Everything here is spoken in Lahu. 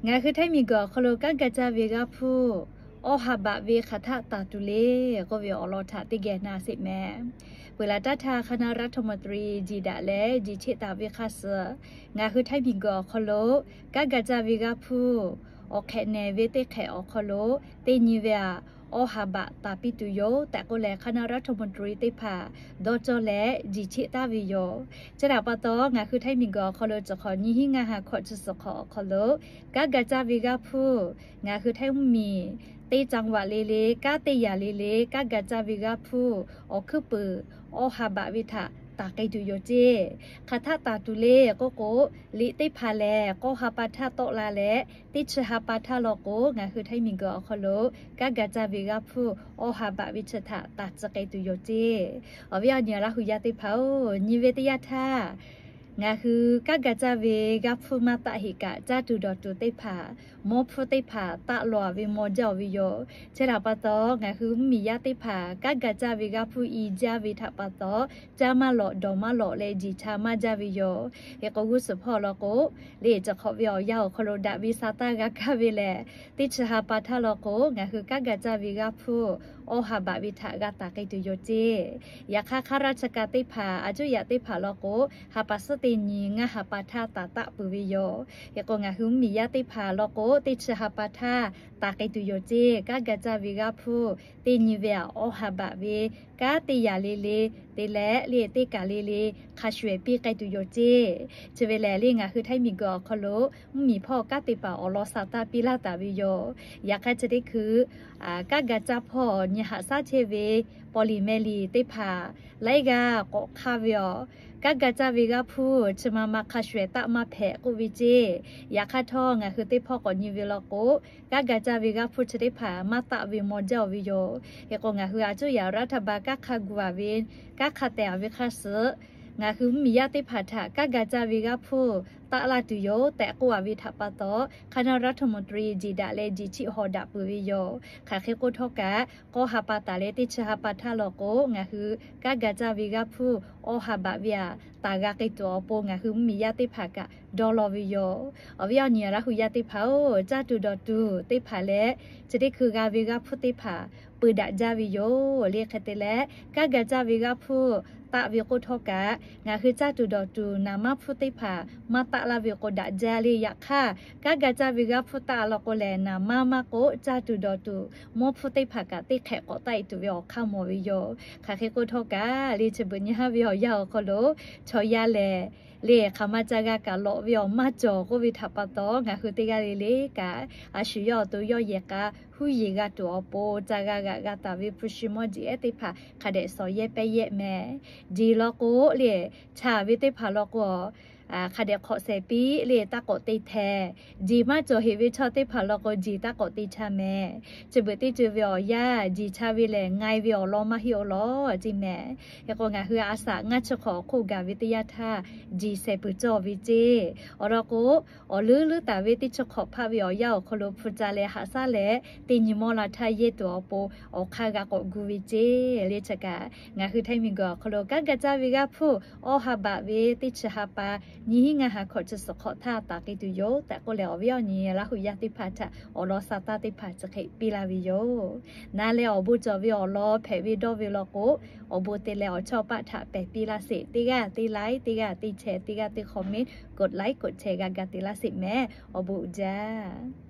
Ngaˬ hui Htaiˇ miˬguiˬ awˬ hk'aw lo kanˉ ga caˇ ve g'aˇ hpfuhˇ awˇ ha baꞈ ve hk'aˬ htaˆ taˍ tuˬ le k'oˆ ve awˬ lawn htaꞈ teˇ geh na sheˍ meh. Peuˬ laˬ taˇ htaˇ คณะรัฐมนตรี jiˬ daꞈ leh jiˬ cheˆ taˍ ve hk'a suhˍ, ngaˬ hui Htaiˇ miˬguiˬ awˬ hk'aw lo kanˉ ga caˇ ve g'aˇ hpfuhˇ awˬ hk'ehꞈ nehˬ ve teˇ hk'ehꞈ awˬ hk'aw lo teˇ nyi ve aꞈ awˇ ha baꞈ taˍ piˇ tuˬ yoˬ tehꞈ k'oˆ leh คณะรัฐมนตรี teˇ hpaˍ dawˇ cawˇ leh jiˬ cheˆ taˍ ve yoˬ. Chi htaꞈ pa taw, ngaˬ hui Htaiˇ miˬguiˬ awˬ hk'aw lo chi hk'awꞈ nyiˇ hinˉ ngaˇ ha hkawꞈ chi suhˍ hk'awꞈ awˬ hk'aw lo kanˉ ga caˇ ve g'aˇ hpfuhˇ ngaˬ hui Htaiˇ mvuhˇ miˬ teˇ จังหวัด le le, kanˉ teˇ yaꞈ le le, kanˉ ga caˇ ve g'aˇ hpfuhˇ awˬ hkuiˉ puiˍ awˇ ha baꞈ ve htaꞈ taˍ k'ai tuˬ yoˬ ceˇ. Hk'aˬ htaˆ taˍ tuˬ le k'oˆ k'o, liꞈ teˇ hpaˍ lehˬ k'awˇ ha pa htaˇ tawˆ la leh, teˇ chi ha pa htaˇ law k'o, ngaˬ hui Htaiˇ miˬguiˬ awˬ hk'aw lo kanˉ ga caˇ ve g'aˇ hpfuhˇ awˇ ha baꞈ ve chi htaꞈ taˍ tcuh k'ai tuˬ yoˬ ceˇ. Awˬ viˉ awˬ nyi Laˇ hu yaˇ teˇ hpaˍ-oˬ, nyi ve teˇ yanˇ htaˇ ngaˬ hui kanˉ ga caˇ ve g'aˇ hpfuhˇ maˇ taˆ heˆ kaꞈ, caˇ tuˬ dawˬ tuˬ teˇ hpaˍ, mawˇ hpfuhˇ teˇ hpaˍ taˆ lawˬ ve maw jaˇ-oˬ ve yoˬ. Chi htaꞈ pa taw, ngaˬ hui mvuhˇ miˬ yaˇ teˇ hpaˍ kanˉ ga caˇ ve g'aˇ hpfuhˇ i jaˇ ve htaꞈ pa taw, caˇ maˇ lawꞈ dawˬ maˇ lawꞈ leh jiˬ cha maˇ jaˇ ve yoˬ. Hk'e k'o, g'uˇ suhˍ hpawˇ law k'o, le chi hk'awꞈ ve awˬ yanˇ awˬ hk'aw lo daꞈ ve sa taˇ g'a kaˇ ve lehˬ, teˇ chi ha pa htaˇ law k'o, ngaˬ hui kanˉ ga caˇ ve g'aˇ hpfuhˇ awˇ ha baꞈ ve htaꞈ g'a taˍ k'ai tuˬ yoˬ ceˇ. Yaꞈ hk'aˇ, hk'aˇ raˇ chi ka teˇ hpaˍ, a cuˇ yaꞈ teˇ hpaˍ law k'o, ha pa suhˉ teˇ nyi ngaˇ ha pa htaˇ taˍ taˆ peuˬ ve yoˬ. Hk'e k'o, ngaˬ hui mvuhˇ miˬ yaˇ teˇ hpaˍ law k'o, teˇ chi ha pa htaˇ taˍ k'ai tuˬ yoˬ ceˇ. Kanˉ ga caˇ ve g'aˇ hpfuhˇ teˇ nyi ve aꞈ awˇ ha baꞈ ve kanˉ teˇ yaꞈ le le te leh, le teˇ kaˬ le le hk'a shuˍ ehˍ piˇ k'ai tuˬ yoˬ ceˇ. Chi ve lehˬ, le ngaˬ hui Htaiˇ miˬguiˬ awˬ hk'aw lo mvuhˇ miˬ hpawˇ kanˉ te paˍ awˬ lawn sa taˇ piˇ laˇ taˍ ve yoˬ. Yaꞈ hk'aˇ, chi teˇ hkui kanˉ ga caˇ hpawˇ nyi haꞈ shaˉ chehˇ ve paw liˍ meh liˍ teˇ hpaˍ laiˉ g'aˇ k'awꞈ hk'aˇ ve aˬ, kanˉ ga caˇ ve g'aˇ hpfuhˇ chi ma ma hk'a shuˍ ehˍ taˆ maˇ hpehꞈ k'oˆ ve ceˇ. Yaꞈ hk'aˇ htawˇ, ngaˬ hui teˇ hpawˇ k'awꞈ nyi ve law k'o, kanˉ ga caˇ ve g'aˇ hpfuhˇ chi teˇ hpaˍ maˇ taˆ ve maw jaˇ-oˬ ve yoˬ. Hk'e k'o, ngaˬ hui a cuˇ yaꞈ raˇ htaˇ ba kanˉ hk'a gu-a ve, kanˉ hk'a tehˬ-a ve hk'a suhˍ, ngaˬ hui mvuhˇ miˬ yaˇ teˇ hpaˍ htaꞈ kanˉ ga caˇ ve g'aˇ hpfuhˇ taˆ laˇ tuˬ yoˬ tehꞈ k'oˆ-a ve htaꞈ pa taw, คณะรัฐมนตรี jiˬ daꞈ leh jiˬ cheˆ haw daꞈ peuˬ ve yoˬ. Hk'aˬ hk'e k'oˆ htawˇ kaꞈ, k'awˇ ha pa taˍ leh teˇ chi ha pa htaˇ law k'o, ngaˬ hui kanˉ ga caˇ ve g'aˇ hpfuhˇ awˇ ha baꞈ ve aꞈ taˍ g'a k'ai tuˬ awˬ pon ngaˬ hui mvuhˇ miˬ yaˇ teˇ hpaˍ kaꞈ dawˇ law ve yoˬ. Awˬ viˉ awˬ nyi Laˇ hu yaˇ teˇ hpaˍ-oˬ, caˇ tuˬ dawˬ tuˬ teˇ hpaˍ leh, chi teˇ hkui g'a ve g'aˇ hpfuhˇ teˇ hpaˍ peu daꞈ jaˇ ve yoˬ. Le hk'e te leh, kanˉ ga caˇ ve g'aˇ hpfuhˇ taˆ ve k'oˆ htawˇ kaꞈ, ngaˬ hui caˇ tuˬ dawˬ tuˬ naˍ manˇ hpfuhˇ teˇ hpaˍ maˇ taˆ laˇ ve k'o daꞈ jaˇ le. Yaꞈ hk'aˇ, kanˉ ga caˇ ve g'aˇ hpfuhˇ taˆ law k'o lehˬ, naˍ manˇ maˇ k'oˆ, caˇ tuˬ dawˬ tuˬ mawˇ hpfuhˇ teˇ hpaˍ kaꞈ teˇ hk'ehꞈ k'awꞈ taˆ-e tuˬ ve awˬ hk'aˇ mawˬ ve yoˬ. Hk'aˬ hk'e k'oˆ htawˇ kaꞈ, le chi beuꞈ nyi haˉ ve awˬ yanˇ awˬ hk'aw lo chaw yaˇ lehˬ, le hk'aˬ ma ca g'a kaꞈ lawꞈ ve awˬ maˇ cawˬ k'oˆ ve htaꞈ pa taw, ngaˬ hui teˇ g'aˇ le le kaꞈ, a shu yawˇ awˬ to yawˇ yehˬ k'a huˉ yeˬ g'a tuˬ awˬ pon, ca g'a g'aꞈ g'a taˍ ve hpu shi mawˇ jeˬ ehˉ teˇ hpaˍ hk'a dehꞈ shawˍ yehˇ pehˇ yehˇ meh. Jeˬ law k'o, le chaˍ ve teˇ hpaˍ law k'o, hk'a dehꞈ hk'awꞈ shehˍ piˇ le taˇ k'awꞈ te hteh. Jeˬ maˇ cawˬ heꞈ ve chaw teˇ hpaˍ law k'o, jeˬ taˇ k'awꞈ te chaˇ meh. Chi beuꞈ teˇ ceuˬ ve awˬ yanˇ, jeˬ chaˇ ve lehˬ, nga-e ve awˬ lawn maˇ heˆ-oˬ lawˬ ceˇ meh. Hk'e k'o, ngaˬ hui a shaꞈ ngaˇ chi hk'awꞈ awˬ hk'oˆ gaˬ ve teˇ yanˇ htaˇ, jeˬ shehˍ peuˬ cawˇ ve ceˇ. Awˬ lawn k'o, awˬ leuˉ leuˉ taˍ ve teˇ chi hk'awꞈ hpaˆ ve awˬ yanˇ awˬ hk'aw lo hpu ca leh haꞈ shaˉ leh, teˇ nyi mawˇ la htaˇ yehˇ tuˬ awˬ pon awˬ hk'aˇ g'a k'awꞈ gu ve ceˇ. Le chi kaꞈ, ngaˬ hui Htaiˇ miˬguiˬ awˬ hk'aw lo kanˉ ga caˇ ve g'aˇ hpfuhˇ awˇ ha baꞈ ve teˇ chi ha pa, nyiˇ hinˉ ngaˇ ha hkawꞈ chi suhˍ hk'awꞈ htaˇ taˍ k'ai tuˬ yoˬ tehꞈ k'oˆ leh, awˬ viˉ awˬ nyi Laˇ hu yaˇ teˇ hpaˍ htaꞈ awˬ lawn sa taˇ teˇ hpaˍ chi hk'e piˇ laˇ ve yoˬ. Na leh awˬ bon cawˬ ve awˬ lawn hpehꞈ ve dawˇ ve law k'o, awˬ bon te leh awˬ chawˇ paˆ htaꞈ pehˬ piˇ laˇ sheˍ. Teˇ g'aˇ teˇ like, teˇ g'aˇ teˇ share, teˇ g'aˇ teˇ comment, กดไลค์ กดแชร์ g'a ga te laˇ sheˍ meh. Awˬ bon uiˍ jaˇ.